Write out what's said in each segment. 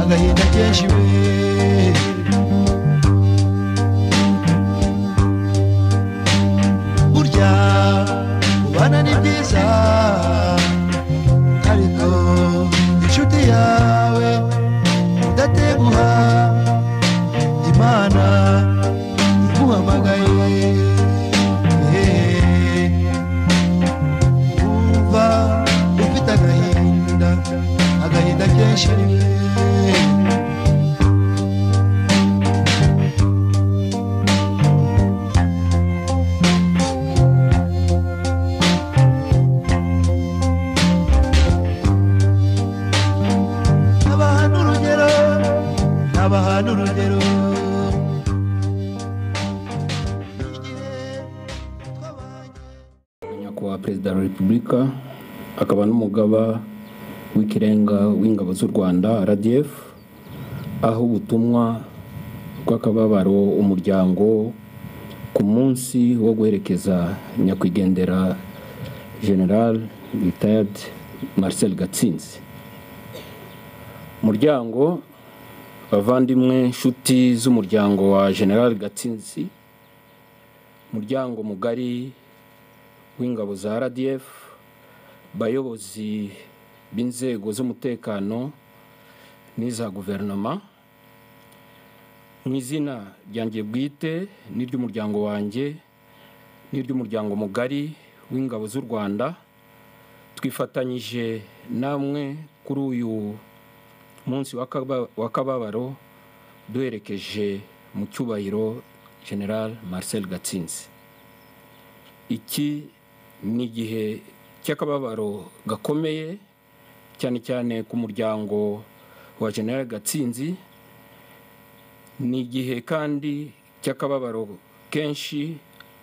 Agahinda kenshi we. Burya kubana ni byiza, ariko inshuti yawe udateguha, Imana iguhamagaye. Wumva ufite agahinda, agahinda kenshi we. Nyakubahwa Perezida wa Repubulika akaba n'umugaba w'ikirenga w'ingabo z'u Rwanda RDF, aho ubutumwa bw'akababaro umuryango ku munsi wo guherekeza nyakwigendera General Retired Marcel Gatsinzi. Muryango, bavandimwe, nshuti z'umuryango wa General Gatsinzi, muryango mugari w'ingabo za RDF, bayobozi b'inzego z'umutekano n'iza guverinoma, mu izina ryanjye bwite n'iry'umuryango wanjye n'iry'umuryango mugari w'ingabo z'u Rwanda, twifatanyije namwe kuri uyu munsi w'akababaro duherekeje mu cyubahiro General Marcel Gatsinzi. Iki ni igihe cy'akababaro gakomeye cyane cyane ku muryango wa General Gatsinzi, ni igihe kandi cy'akababaro kenshi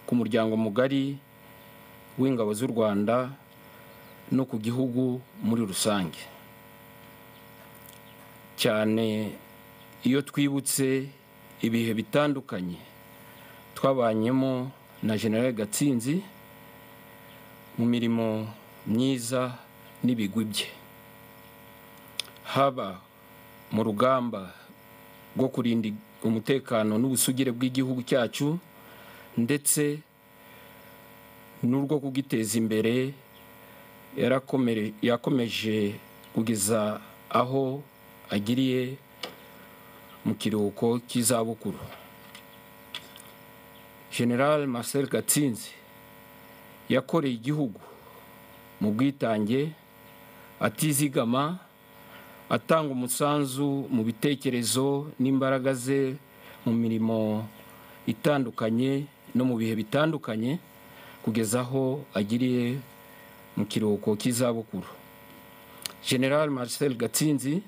ku muryango mugari w'ingabo z'u Rwanda no ku gihugu muri rusange, cyane iyo twibutse ibihe bitandukanye twabanyemo na General Gatsinzi mu mirimo myiza n'ibigwi bye, haba mu rugamba rwo kurinda umutekano n'ubusugire bw'igihugu cyacu ndetse n'urwo kugiteza imbere. Yakomeje kugeza aho agiriye mu kiruhuko cy'izabukuru. General Marcel Gatsinzi yakoreye igihugu mu bwitange, atizigama, atanga umusanzu mu bitekerezo n'imbaraga ze mu mirimo itandukanye no mu bihe bitandukanye kugeza aho agiriye mu kiruhuko cy'izabukuru. General Marcel Gatsinzi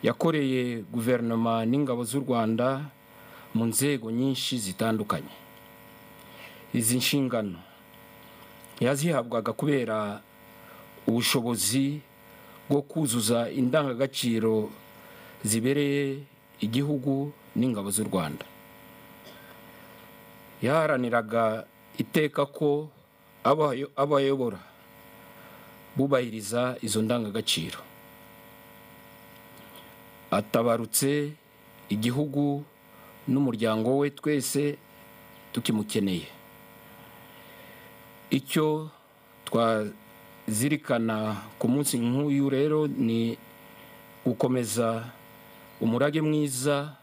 yakoreye guverinoma n'ingabo z'u Rwanda mu nzego nyinshi zitandukanye. Izi nshingano yazihabwaga kubera ubushobozi bwo kuzuza indangagaciro zibereye igihugu n'ingabo z'u Rwanda. Yaharaniraga iteka ko abayobora bubahiriza izo ndangagaciro. Atabarutse igihugu n'umuryango we twese tukimukeneye. Icyo twazirikana ku munsi nk'uyu rero ni gukomeza umurage mwiza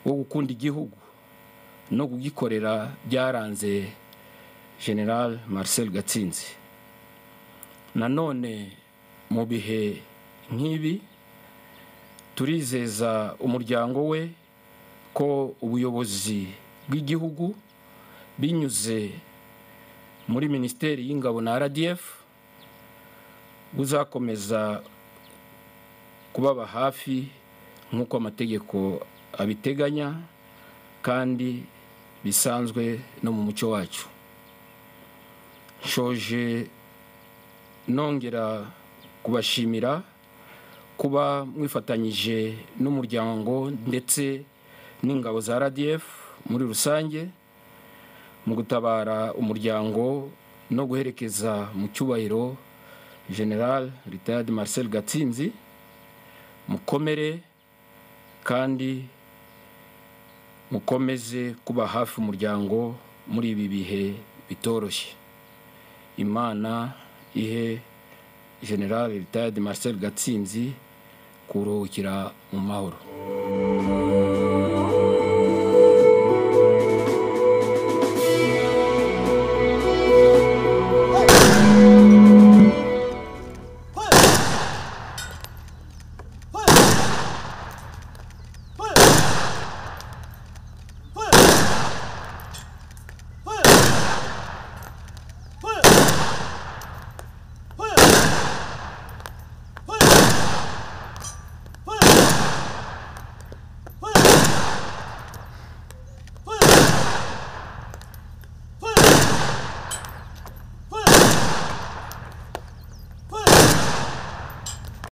wo gukunda igihugu no kugikorera byaranze General Marcel Gatsinzi. Nanone mu bihe nk'ibi turizeza umuryango we ko ubuyobozi bw'igihugu binyuze muri Minisiteri y'Ingabo na RDF buzakomeza kubaba hafi nk'uko amategeko abiteganya kandi bisanzwe no mu muco wacu. Nshoje nongera kubashimira kuba mwifatanyije n'umuryango ndetse n'ingabo za RDF muri rusange mu gutabara umuryango no guherekeza mu cyubahiro General Retired Marcel Gatsinzi. Mukomere kandi mukomeze kuba hafi umuryango muri ibi bihe bitoroshye. Imana ihe General Retired Marcel Gatsinzi kuruhukira mu mahoro.